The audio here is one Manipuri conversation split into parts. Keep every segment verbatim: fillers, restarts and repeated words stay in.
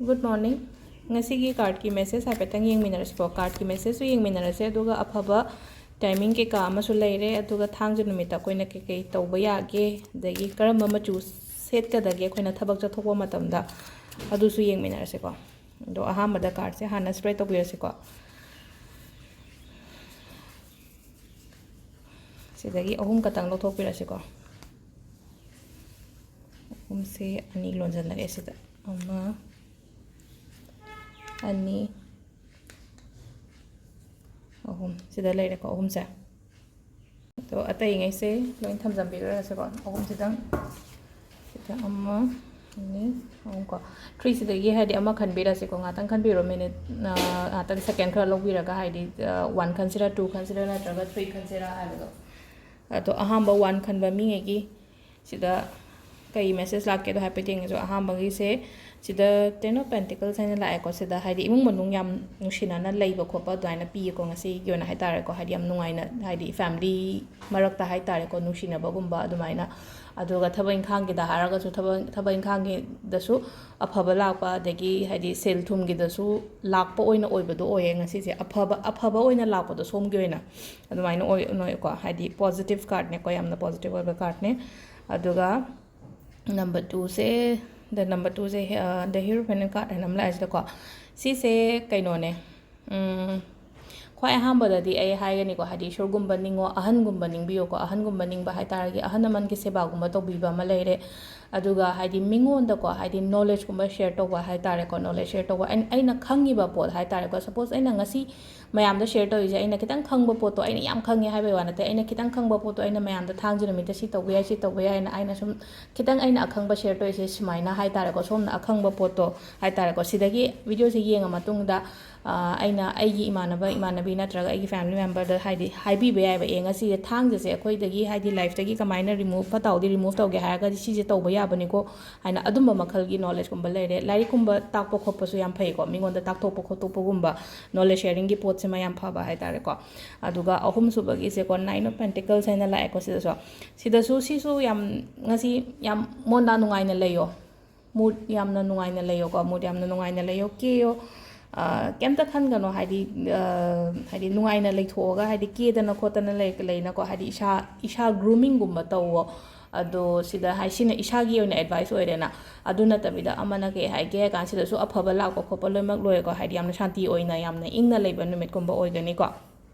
Good morning. ꯉꯁꯤꯒꯤ cardꯀꯤ message ꯍꯥꯏꯐꯦꯠꯇꯪ ꯌꯦꯡꯃꯤꯟꯅꯔꯁꯤꯀꯣ꯫ Cardꯀꯤ messageꯁꯨ ꯌꯦꯡꯃꯤꯟꯅꯔꯁꯦ, ꯑꯗꯨꯒ ꯑꯐꯕ timing ꯀꯩꯀꯥ ꯑꯃꯁꯨ ꯂꯩꯔꯦ, ꯑꯗꯨꯒ ꯊꯥꯡꯖ ꯅꯨꯃꯤꯠꯇ ꯑꯩꯈꯣꯏꯅ ꯀꯩꯀꯩ ꯇꯧꯕ ꯌꯥꯒꯦ, ꯑꯗꯒꯤ ꯀꯔꯝꯕ ꯃꯆꯨ ꯁꯦꯠꯀꯗꯒꯦ ꯑꯩꯈꯣꯏꯅ ꯊꯕꯛ ꯆꯠꯊꯣꯛꯄ ꯃꯇꯝꯗ, ꯑꯗꯨꯁꯨ ꯌꯦꯡꯃꯤꯟꯅꯔꯁꯤꯀꯣ꯫ ꯑꯗꯣ ꯑꯍꯥꯟꯕꯗ cardꯁꯦ ꯍꯥꯟꯅ spread ꯇꯧꯕꯤꯔꯁꯤꯀꯣ꯫ ꯁꯤꯗꯒꯤ ꯑꯍꯨꯝ ꯈꯛꯇꯪ ꯂꯧꯊꯣꯛꯄꯤꯔꯁꯤꯀꯣ꯫ ꯑꯍꯨꯝꯁꯦ ꯑꯅꯤ ꯂꯣꯟꯁꯤꯟꯅꯔꯦ ꯁꯤꯗ꯫ ꯑꯃ, ꯑꯅꯤ, ꯑꯍꯨꯝ꯫ ꯁꯤꯗ ꯂꯩꯔꯦꯀꯣ, ꯑꯍꯨꯝꯁꯦ꯫ ꯑꯗꯣ ꯑꯇꯩꯉꯩꯁꯦ ꯂꯣꯏ ꯊꯝꯖꯟꯕꯤꯔꯁꯤꯀꯣ, ꯑꯍꯨꯝꯁꯤꯗꯪ꯫ ꯁꯤꯗ ꯑꯃ, ꯑꯅꯤ, ꯑꯍꯨꯝ ꯀꯣ꯫ Threeꯁꯤꯗꯒꯤ ꯍꯥꯏꯗꯤ ꯑꯃ ꯈꯟꯕꯤꯔꯁꯤꯀꯣ, ꯉꯥꯛꯇꯪ ꯈꯟꯕꯤꯔꯣ, minute, ꯑ, ꯉꯥꯛꯇꯪ second ꯈꯔ ꯂꯧꯕꯤꯔꯒ, ꯍꯥꯏꯗꯤ, ꯑ, one ꯈꯟꯁꯤꯔꯥ, two ꯈꯟꯁꯤꯔꯥ, ꯅꯠꯇ꯭ꯔꯒ three ꯈꯟꯁꯤꯔꯥ ꯍꯥꯏꯕꯗꯣ꯫ ꯑꯗꯣ ꯑꯍꯥꯟꯕ one ꯈꯟꯕ ꯃꯤꯉꯩꯒꯤ ꯁꯤꯗ ꯀꯩ message ꯂꯥꯛꯀꯦꯗꯣ ꯍꯥꯏꯐꯦꯠ ꯌꯦꯡꯉꯁꯨ꯫ ꯑꯍꯥꯟꯕꯒꯤꯁꯦ ꯁꯤꯗ Ten of Pentacles ꯍꯥꯏꯅ ꯂꯥꯛꯑꯦꯀꯣ꯫ ꯁꯤꯗ ꯍꯥꯏꯗꯤ ꯏꯃꯨꯡ ꯃꯅꯨꯡ ꯌꯥꯝ ꯅꯨꯡꯁꯤꯅꯅ ꯂꯩꯕ ꯈꯣꯠꯄ ꯑꯗꯨꯃꯥꯏꯅ ꯄꯤꯌꯦꯀꯣ, ꯉꯁꯤꯒꯤ ꯑꯣꯏꯅ ꯍꯥꯏꯇꯥꯔꯦꯀꯣ꯫ ꯍꯥꯏꯗꯤ ꯌꯥꯝ ꯅꯨꯡꯉꯥꯏꯅ, ꯍꯥꯏꯗꯤ family ꯃꯔꯛꯇ ꯍꯥꯏꯇꯥꯔꯦꯀꯣ, ꯅꯨꯡꯁꯤꯅꯕꯒꯨꯝꯕ ꯑꯗꯨꯃꯥꯏꯅ꯫ ꯑꯗꯨꯒ ꯊꯕꯛ ꯏꯪꯈꯥꯡꯒꯤꯗ ꯍꯥꯏꯔꯒꯁꯨ, ꯊꯕꯛ, ꯊꯕꯛ ꯏꯪꯈꯥꯡꯒꯤꯗꯁꯨ ꯑꯐꯕ ꯂꯥꯛꯄ, ꯑꯗꯒꯤ ꯍꯥꯏꯗꯤ ꯁꯦꯜ ꯊꯨꯝꯒꯤꯗꯁꯨ ꯂꯥꯛꯄ ꯑꯣꯏꯅ ꯑꯣꯏꯕꯗꯣ ꯑꯣꯏꯌꯦ ꯉꯁꯤꯁꯦ꯫ ꯑꯐꯕ, ꯑꯐꯕ ꯑꯣꯏꯅ ꯂꯥꯛꯄꯗꯣ ꯁꯣꯝꯒꯤ ꯑꯣꯏꯅ ꯑꯗꯨꯃꯥꯏꯅ ꯑꯣꯏ, ꯑꯣꯏꯀꯣ꯫ ꯍꯥꯏꯗꯤ positive cardꯅꯦꯀꯣ, ꯌꯥꯝꯅ positive ꯑꯣꯏꯕ cardꯅꯦ꯫ ꯑꯗꯨꯒ number twoꯁꯦ, the number twoꯁꯦ, ꯑ, the Hierophant card ꯍꯥꯏꯅ ꯑꯃ ꯂꯥꯛꯑꯦ ꯁꯤꯗꯀꯣ꯫ ꯁꯤꯁꯦ ꯀꯩꯅꯣꯅꯦ, ꯎꯝ, ꯈ꯭ꯋꯥꯏ ꯑꯍꯥꯟꯕꯗꯗꯤ ꯑꯩ ꯍꯥꯏꯒꯅꯤꯀꯣ, ꯍꯥꯏꯗꯤ ꯏꯁꯣꯔꯒꯨꯝꯕ ꯅꯤꯡꯉꯣ, ꯑꯍꯟꯒꯨꯝꯕ ꯅꯤꯡꯕꯤꯌꯣꯀꯣ꯫ ꯑꯍꯟꯒꯨꯝꯕ ꯅꯤꯡꯕ ꯍꯥꯏ ꯇꯥꯔꯗꯤ ꯑꯍꯟ ꯑꯃꯒꯤ ꯁꯦꯕꯥꯒꯨꯝꯕ ꯇꯧꯕꯤꯕ ꯑꯃ ꯂꯩꯔꯦ꯫ ꯑꯗꯨꯒ ꯍꯥꯏꯗꯤ ꯃꯤꯉꯣꯟꯗꯀꯣ, ꯍꯥꯏꯗꯤ knowledgeꯀꯨꯝꯕ share ꯇꯧꯕ ꯍꯥꯏ ꯇꯥꯔꯦꯀꯣ, knowledge share ꯇꯧꯕ꯫ ꯑꯩꯅ, ꯑꯩꯅ ꯈꯪꯉꯤꯕ ꯄꯣꯠ ꯍꯥꯏ ꯇꯥꯔꯦꯀꯣ, suppose ꯑꯩꯅ ꯉꯁꯤ ꯃꯌꯥꯝꯗ share ꯇꯧꯔꯤꯁꯦ, ꯑꯩꯅ ꯈꯤꯇꯪ ꯈꯪꯕ ꯄꯣꯠꯇꯣ, ꯑꯩꯅ ꯌꯥꯝ ꯈꯪꯉꯦ ꯍꯥꯏꯕꯩ ꯋꯥ ꯅꯠꯇꯦ, ꯑꯩꯅ ꯈꯤꯇꯪ ꯈꯪꯕ ꯄꯣꯠꯇꯣ ꯑꯩꯅ ꯃꯌꯥꯝꯗ ꯊꯥꯡꯖ ꯅꯨꯃꯤꯠꯇ ꯁꯤ ꯇꯧꯕ ꯌꯥꯏ, ꯁꯤ ꯇꯧꯕ ꯌꯥꯏ ꯍꯥꯏꯅ ꯑꯩꯅ ꯁꯨꯝ ꯈꯤꯇꯪ ꯑꯩꯅ ꯑꯈꯪꯕ share ꯇꯧꯔꯤꯁꯦ ꯁꯨꯃꯥꯏꯅ ꯍꯥꯏ ꯇꯥꯔꯦꯀꯣ꯫ ꯁꯣꯝꯅ ꯑꯈꯪꯕ ꯄꯣꯠꯇꯣ ꯍꯥꯏ ꯇꯥꯔꯦꯀꯣ, ꯁꯤꯗꯒꯤ videoꯁꯦ ꯌꯦꯡꯉ ꯃꯇꯨꯡꯗ, ꯑ, ꯑꯩꯅ ꯑꯩꯒꯤ ꯏꯃꯥꯟꯅꯕ, ꯏꯃꯥꯟꯅꯕꯤ ꯅꯠꯇ꯭ꯔꯒ ꯑꯩꯒꯤ family memberꯗ ꯍꯥꯏꯗꯤ ꯍꯥꯏꯕꯤꯕ ꯌꯥꯏꯕ, "ꯑꯦ, ꯉꯁꯤꯁꯦ ꯊꯥꯡꯖꯁꯦ ꯑꯩꯈꯣꯏꯗꯒꯤ ꯍꯥꯏꯗꯤ lifeꯇꯒꯤ ꯀꯃꯥꯏꯅ remove, ꯐꯠꯇ ꯍꯥꯎꯗꯤ remove ꯇꯧꯒꯦ ꯍꯥꯏꯔꯒꯗꯤ ꯁꯤꯁꯦ ꯇꯧꯕ ꯌꯥꯕꯅꯤꯀꯣ" ꯍꯥꯏꯅ ꯑꯗꯨꯝꯕ ꯃꯈꯜꯒꯤ knowledgeꯀꯨꯝꯕ ꯂꯩꯔꯦ꯫ ꯂꯥꯏꯔꯤꯛꯀꯨꯝꯕ ꯇꯥꯛꯄ ꯈꯣꯠꯄꯁꯨ ꯌꯥꯝ ꯐꯩꯀꯣ, ꯃꯤꯉꯣꯟꯗ ꯇꯥꯛꯊꯣꯛꯄ ꯈꯣꯠꯇꯣꯛꯄꯒꯨꯝꯕ, knowledge sharingꯒꯤ ꯄꯣꯠꯁꯤꯃ ꯌꯥꯝ ꯐꯕ ꯍꯥꯏ ꯇꯥꯔꯦꯀꯣ꯫ ꯑꯗꯨꯒ ꯑꯍꯨꯝꯁꯨꯕꯒꯤꯁꯦꯀꯣ, Nine of Pentacles ꯍꯥꯏꯅ ꯂꯥꯛꯑꯦꯀꯣ ꯁꯤꯗꯁꯨ꯫ ꯁꯤꯗꯁꯨ ꯁꯤꯁꯨ ꯌꯥꯝ, ꯉꯁꯤ ꯌꯥꯝ ꯃꯣꯟꯗꯥ ꯅꯨꯡꯉꯥꯏꯅ ꯂꯩꯌꯣ꯫ ꯃꯨꯠ ꯌꯥꯝꯅ ꯅꯨꯡꯉꯥꯏꯅ ꯂꯩꯌꯣꯀꯣ, ꯃꯨꯠ ꯌꯥꯝꯅ ꯅꯨꯡꯉꯥꯏꯅ ꯂꯩꯌꯣ, ꯀꯦꯌꯣ꯫ ꯑ, ꯀꯩꯝꯇ ꯈꯟꯒꯅꯣ, ꯍꯥꯏꯗꯤ, ꯑ, ꯍꯥꯏꯗꯤ ꯅꯨꯡꯉꯥꯏꯅ ꯂꯩꯊꯣꯛꯑꯒ, ꯍꯥꯏꯗꯤ ꯀꯦꯗꯅ ꯈꯣꯠꯇꯅ ꯂꯩ-, ꯂꯩꯅꯀꯣ, ꯍꯥꯏꯗꯤ ꯏꯁꯥ, ꯏꯁꯥ groomingꯒꯨꯝꯕ ꯇꯧꯋꯣ꯫ ꯑꯗꯣ ꯁꯤꯗ ꯍꯥꯏ, ꯁꯤꯅ ꯏꯁꯥꯒꯤ ꯑꯣꯏꯅ advice ꯑꯣꯏꯔꯦꯅ꯫ ꯑꯗꯨ ꯅꯠꯇꯕꯤꯗ ꯑꯃꯅ ꯀꯩ ꯍꯥꯏꯒꯦ ꯍꯥꯏ ꯀꯥꯟꯁꯤꯗꯁꯨ ꯑꯐꯕ ꯂꯥꯛꯄ ꯈꯣꯠꯄ ꯂꯣꯏꯅꯃꯛ ꯂꯣꯏꯔꯦꯀꯣ, ꯍꯥꯏꯗꯤ ꯌꯥꯝꯅ ꯁꯥꯟꯇꯤ ꯑꯣꯏꯅ, ꯌꯥꯝꯅ ꯏꯪꯅ ꯂꯩꯕ ꯅꯨꯃꯤꯠꯀꯨꯝꯕ ꯑꯣꯏꯒꯅꯤꯀꯣ꯫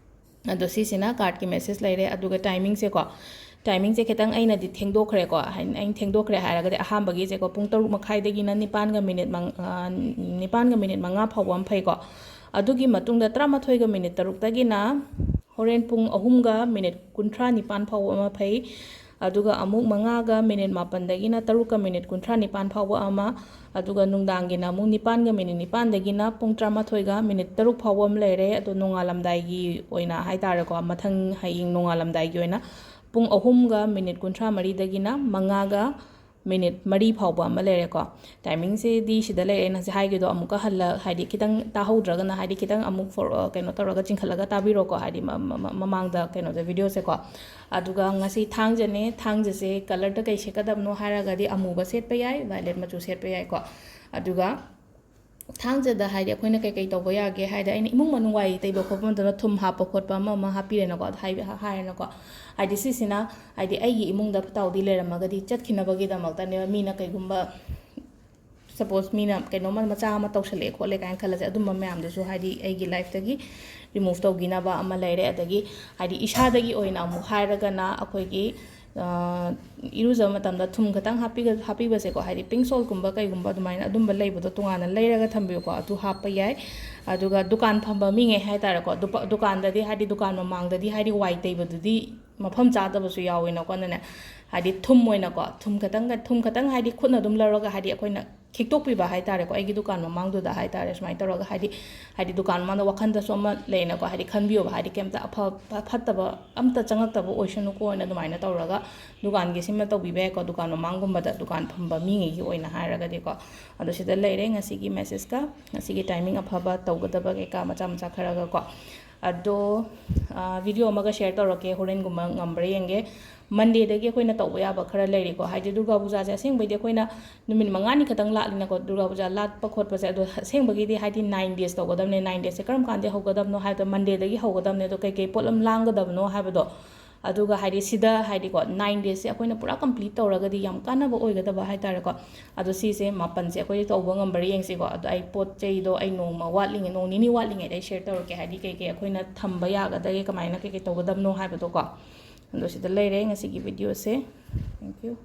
ꯑꯗꯣ ꯁꯤꯁꯤꯅ cardꯀꯤ message ꯂꯩꯔꯦ꯫ ꯑꯗꯨꯒ timingꯁꯦꯀꯣ, timingꯁꯦ ꯈꯤꯇꯪ ꯑꯩꯅꯗꯤ ꯊꯦꯡꯗꯣꯛꯈ꯭ꯔꯦꯀꯣ꯫ ꯍꯥꯏ-, ꯑꯩꯅ ꯊꯦꯡꯗꯣꯛꯈ꯭ꯔꯦ ꯍꯥꯏꯔꯒꯗꯤ ꯑꯍꯥꯟꯕꯒꯤꯁꯦꯀꯣ, ꯄꯨꯡ ꯇꯔꯨꯛ ꯃꯈꯥꯏꯗꯒꯤꯅ ꯅꯤꯄꯥꯟꯒ minute ꯃꯪ-, ꯑ, ꯅꯤꯄꯥꯟꯒ minute ꯃꯉꯥ ꯐꯥꯎꯕ ꯑꯃ ꯐꯩꯀꯣ꯫ ꯑꯗꯨꯒꯤ ꯃꯇꯨꯡꯗ ꯇꯔꯥꯃꯥꯊꯣꯏꯒ minute ꯇꯔꯨꯛꯇꯒꯤꯅ ꯍꯣꯔꯦꯟ ꯄꯨꯡ ꯑꯍꯨꯝꯒ minute ꯀꯨꯟꯊ꯭ꯔꯥ ꯅꯤꯄꯥꯟ ꯐꯥꯎꯕ ꯑꯃ ꯐꯩ꯫ ꯑꯗꯨꯒ ꯑꯃꯨꯛ ꯃꯉꯥꯒ minute ꯃꯥꯄꯟꯗꯒꯤꯅ ꯇꯔꯨꯛꯀ minute ꯀꯨꯟꯊ꯭ꯔꯥ ꯅꯤꯄꯥꯟ ꯐꯥꯎꯕ ꯑꯃ, ꯑꯗꯨꯒ ꯅꯨꯡꯗꯥꯡꯒꯤꯅ ꯑꯃꯨꯛ ꯅꯤꯄꯥꯟꯒ minute ꯅꯤꯄꯥꯟꯗꯒꯤꯅ ꯄꯨꯡ ꯇꯔꯥꯃꯥꯊꯣꯏꯒ minute ꯇꯔꯨꯛ ꯐꯥꯎꯕ ꯑꯃ ꯂꯩꯔꯦ꯫ ꯑꯗꯣ ꯅꯣꯡꯉꯥꯜꯂꯝꯗꯥꯏꯒꯤ ꯑꯣꯏꯅ ꯍꯥꯏꯇꯥꯔꯦꯀꯣ, ꯃꯊꯪ ꯍꯌꯦꯡ ꯅꯣꯡꯉꯥꯜꯂꯝꯗꯥꯏꯒꯤ ꯑꯣꯏꯅ ꯄꯨꯡ ꯑꯍꯨꯝꯒ minute ꯀꯨꯟꯊ꯭ꯔꯥ ꯃꯔꯤꯗꯒꯤꯅ ꯃꯉꯥꯒ minute ꯃꯔꯤ ꯐꯥꯎꯕ ꯑꯃ ꯂꯩꯔꯦꯀꯣ꯫ Timingꯁꯤꯗꯤ ꯁꯤꯗ ꯂꯩꯔꯦ, ꯑꯩꯅ ꯍꯧꯖꯤꯛ ꯍꯥꯏꯈꯤꯗꯣ ꯑꯃꯨꯛꯀ ꯍꯜꯂ-, ꯍꯥꯏꯗꯤ ꯈꯤꯇꯪ ꯇꯥꯍꯧꯗ꯭ꯔꯒꯅ, ꯍꯥꯏꯗꯤ ꯈꯤꯇꯪ ꯑꯃꯨꯛ for-, ꯑ, ꯀꯩꯅꯣ ꯇꯧꯔꯒ ꯆꯤꯡꯈꯠꯂꯒ ꯇꯥꯕꯤꯔꯣꯀꯣ, ꯍꯥꯏꯗꯤ ꯃ-, ꯃ-, ꯃ-, ꯃꯃꯥꯡꯗ ꯀꯩꯅꯣꯗ videoꯁꯦꯀꯣ꯫ ꯑꯗꯨꯒ ꯉꯁꯤ ꯊꯥꯡꯖꯅꯦ, ꯊꯥꯡꯖꯁꯦ colourꯗ ꯀꯩ ꯁꯦꯠꯀꯗꯕꯅꯣ ꯍꯥꯏꯔꯒꯗꯤ ꯑꯃꯨꯕ ꯁꯦꯠꯄ ꯌꯥꯏ, violet ꯃꯆꯨ ꯁꯦꯠꯄ ꯌꯥꯏꯀꯣ꯫ ꯑꯗꯨꯒ ꯊꯥꯡꯖꯗ ꯍꯥꯏꯗꯤ ꯑꯩꯈꯣꯏꯅ ꯀꯩꯀꯩ ꯇꯧꯕ ꯌꯥꯒꯦ ꯍꯥꯏꯗꯤ, ꯑꯩꯅ ꯏꯃꯨꯡ ꯃꯅꯨꯡ ꯋꯥꯏ ꯇꯩꯕ ꯈꯣꯠꯄ ꯃꯇꯝꯗ ꯊꯨꯝ ꯍꯥꯞꯄ ꯈꯣꯠꯄ ꯑꯃ ꯑꯃ ꯍꯥꯞꯄꯤꯔꯦꯅꯀꯣ, ꯑꯗ ꯍꯥꯏꯕ-, ꯍꯥꯏꯔꯦꯅꯀꯣ꯫ ꯍꯥꯏꯗꯤ ꯁꯤꯁꯤꯅ ꯍꯥꯏꯗꯤ ꯑꯩꯒꯤ ꯏꯃꯨꯡꯗ ꯐꯠꯇ ꯍꯥꯎꯗꯤ ꯂꯩꯔꯝꯃꯒꯗꯤ ꯆꯠꯈꯤꯅꯕꯒꯤꯗꯃꯛꯇꯅꯦꯕ꯫ ꯃꯤꯅ ꯀꯩꯒꯨꯝꯕ suppose ꯃꯤꯅ ꯀꯩꯅꯣꯝꯃ ꯃꯆꯥ ꯑꯃ ꯇꯧꯁꯜꯂꯛꯑꯦ ꯈꯣꯠꯂꯦ ꯀꯥꯏꯅ ꯈꯜꯂꯁꯦ, ꯑꯗꯨꯝꯕ ꯃꯌꯥꯝꯗꯨꯁꯨ ꯍꯥꯏꯗꯤ ꯑꯩꯒꯤ lifeꯇꯒꯤ remove ꯇꯧꯈꯤꯅꯕ ꯑꯃ ꯂꯩꯔꯦ꯫ ꯑꯗꯒꯤ ꯍꯥꯏꯗꯤ ꯏꯁꯥꯗꯒꯤ ꯑꯣꯏꯅ ꯑꯃꯨꯛ ꯍꯥꯏꯔꯒꯅ ꯑꯩꯈꯣꯏꯒꯤ, ꯑ, ꯏꯔꯨꯖꯕ ꯃꯇꯝꯗ ꯊꯨꯝ ꯈꯤꯇꯪ ꯍꯥꯞꯄꯤꯒ-, ꯍꯥꯞꯄꯤꯕꯁꯦꯀꯣ, ꯍꯥꯏꯗꯤ pink saltꯀꯨꯝꯕ ꯀꯩꯒꯨꯝꯕ ꯑꯗꯨꯃꯥꯏꯅ ꯑꯗꯨꯝꯕ ꯂꯩꯕꯗꯣ ꯇꯣꯉꯥꯟꯅ ꯂꯩꯔꯒ ꯊꯝꯕꯤꯌꯨꯀꯣ, ꯑꯗꯨ ꯍꯥꯞꯄ ꯌꯥꯏ꯫ ꯑꯗꯨꯒ ꯗꯨꯀꯥꯟ ꯐꯝꯕ ꯃꯤꯉꯩ ꯍꯥꯏꯇꯥꯔꯦꯀꯣ, ꯗꯨꯄ-, ꯗꯨꯀꯥꯟꯗꯗꯤ ꯍꯥꯏꯗꯤ ꯗꯨꯀꯥꯟ ꯃꯃꯥꯡꯗꯗꯤ ꯍꯥꯏꯗꯤ ꯋꯥꯏ ꯇꯩꯕꯗꯨꯗꯤ ꯃꯐꯝ ꯆꯥꯗꯕꯁꯨ ꯌꯥꯎꯋꯦꯅꯀꯣ꯫ ꯑꯗꯨꯅꯦ ꯍꯥꯏꯗꯤ ꯊꯨꯝ ꯑꯣꯏꯅꯀꯣ, ꯊꯨꯝ ꯈꯇꯪꯒ, ꯊꯨꯝ ꯈꯇꯪ ꯍꯥꯏꯗꯤ ꯈꯨꯠꯅ ꯑꯗꯨꯝ ꯂꯧꯔꯒ ꯍꯥꯏꯗꯤ ꯑꯩꯈꯣꯏꯅ ꯈꯤꯛꯇꯣꯛꯄꯤꯕ ꯍꯥꯏꯇꯥꯔꯦꯀꯣ, ꯑꯩꯒꯤ ꯗꯨꯀꯥꯟ ꯃꯃꯥꯡꯗꯨꯗ ꯍꯥꯏꯇꯥꯔꯦ꯫ ꯁꯨꯃꯥꯏꯅ ꯇꯧꯔꯒ ꯍꯥꯏꯗꯤ, ꯍꯥꯏꯗꯤ ꯗꯨꯀꯥꯟ ꯃꯃꯥꯡꯗ ꯋꯥꯈꯟꯗꯁꯨ ꯑꯃ ꯂꯩꯅꯀꯣ, ꯍꯥꯏꯗꯤ ꯈꯟꯕꯤꯌꯣꯕ, ꯍꯥꯏꯗꯤ ꯀꯩꯝꯇ ꯑꯐ-, ꯐ-, ꯐꯠꯇꯕ ꯑꯝꯇ ꯆꯪꯉꯛꯇꯕ ꯑꯣꯏꯁꯅꯨꯀꯣ ꯍꯥꯏꯅ ꯑꯗꯨꯃꯥꯏꯅ ꯇꯧꯔꯒ ꯗꯨꯀꯥꯟꯒꯤꯁꯤꯃ ꯇꯧꯕꯤꯕ ꯌꯥꯏꯀꯣ, ꯗꯨꯀꯥꯟ ꯃꯃꯥꯡꯒꯨꯝꯕꯗ ꯗꯨꯀꯥꯟ ꯐꯝꯕ ꯃꯤꯉꯩꯒꯤ ꯑꯣꯏꯅ ꯍꯥꯏꯔꯒꯗꯤꯀꯣ꯫ ꯑꯗꯣ ꯁꯤꯗ ꯂꯩꯔꯦ ꯉꯁꯤꯒꯤ messageꯀ, ꯉꯁꯤꯒꯤ timing ꯑꯐꯕ ꯇꯧꯒꯗꯕ ꯀꯩꯀꯥ ꯃꯆꯥ ꯃꯆꯥ ꯈꯔꯒꯀꯣ꯫ ꯑꯗꯣ, ꯑ, video ꯑꯃꯒ share ꯇꯧꯔꯛꯀꯦ, ꯍꯣꯔꯦꯟꯒꯨꯝꯕ ꯉꯝꯕ꯭ꯔꯥ ꯌꯦꯡꯒꯦ꯫ ꯃꯟꯗꯦꯗꯒꯤ ꯑꯩꯈꯣꯏꯅ ꯇꯧꯕ ꯌꯥꯕ ꯈꯔ ꯂꯩꯔꯦꯀꯣ꯫ ꯍꯥꯏꯗꯤ ꯗꯨꯔꯒꯥ ꯄꯨꯖꯥꯁꯦ ꯑꯁꯦꯡꯕꯩꯗꯤ ꯑꯩꯈꯣꯏꯅ ꯅꯨꯃꯤꯠ ꯃꯉꯥꯅꯤ ꯈꯛꯇꯪ ꯂꯥꯛꯂꯤꯅꯀꯣ, ꯗꯨꯔꯒꯥ ꯄꯨꯖꯥ ꯂꯥꯠꯄ ꯈꯣꯠꯄꯁꯦ꯫ ꯑꯗꯣ ꯑꯁꯦꯡꯕꯒꯤꯗꯤ ꯍꯥꯏꯗꯤ ꯅꯥꯏꯟ ꯗꯦꯖ ꯇꯧꯒꯗꯕꯅꯦ꯫ ꯅꯥꯏꯟ ꯗꯦꯖꯁꯦ ꯀꯔꯝ ꯀꯥꯟꯗ ꯍꯧꯒꯗꯕꯅꯣ ꯍꯥꯏꯕꯗ ꯃꯟꯗꯦꯗꯒꯤ ꯍꯧꯒꯗꯕꯅꯦ꯫ ꯑꯗꯣ ꯀꯩꯀꯩ ꯄꯣꯠꯂꯝ ꯂꯥꯡꯒꯗꯕꯅꯣ ꯍꯥꯏꯕꯗꯣ, ꯑꯗꯨꯒ ꯍꯥꯏꯗꯤ ꯁꯤꯗ ꯍꯥꯏꯗꯤꯀꯣ, ꯅꯥꯏꯟ ꯗꯦꯖꯁꯦ ꯑꯩꯈꯣꯏꯅ ꯄꯨꯔꯥ ꯀꯝꯄ꯭ꯂꯤꯠ ꯇꯧꯔꯒꯗꯤ ꯌꯥꯝ ꯀꯥꯟꯅꯕ ꯑꯣꯏꯒꯗꯕ ꯍꯥꯏꯇꯥꯔꯦꯀꯣ꯫ ꯑꯗꯣ ꯁꯤꯁꯦ ꯃꯥꯄꯟꯁꯦ ꯑꯩꯈꯣꯏ ꯇꯧꯕ ꯉꯝꯕ꯭ꯔꯥ ꯌꯦꯡꯁꯤꯀꯣ꯫ ꯑꯗꯣ ꯑꯩ ꯄꯣꯠ ꯆꯩꯗꯣ ꯑꯩ ꯅꯣꯡꯃ ꯋꯥꯠꯂꯤꯉꯩ, ꯅꯣꯡ ꯅꯤꯅꯤ ꯋꯥꯠꯂꯤꯉꯩꯗ ꯑꯩ ꯁꯤꯌꯔ ꯇꯧꯔꯛꯀꯦ, ꯍꯥꯏꯗꯤ ꯀꯩꯀꯩ ꯑꯩꯈꯣꯏꯅ ꯊꯝꯕ ꯌꯥꯒꯗꯒꯦ, ꯀꯃꯥꯏꯅ ꯀꯩꯀꯩ ꯇꯧꯒꯗꯕꯅꯣ ꯍꯥꯏꯕꯗꯣꯀꯣ꯫ ꯑꯗꯣ ꯁꯤꯗ ꯂꯩꯔꯦ ꯉꯁꯤꯒꯤ ꯚꯤꯗꯤꯑꯣꯁꯦ꯫ Thank you꯫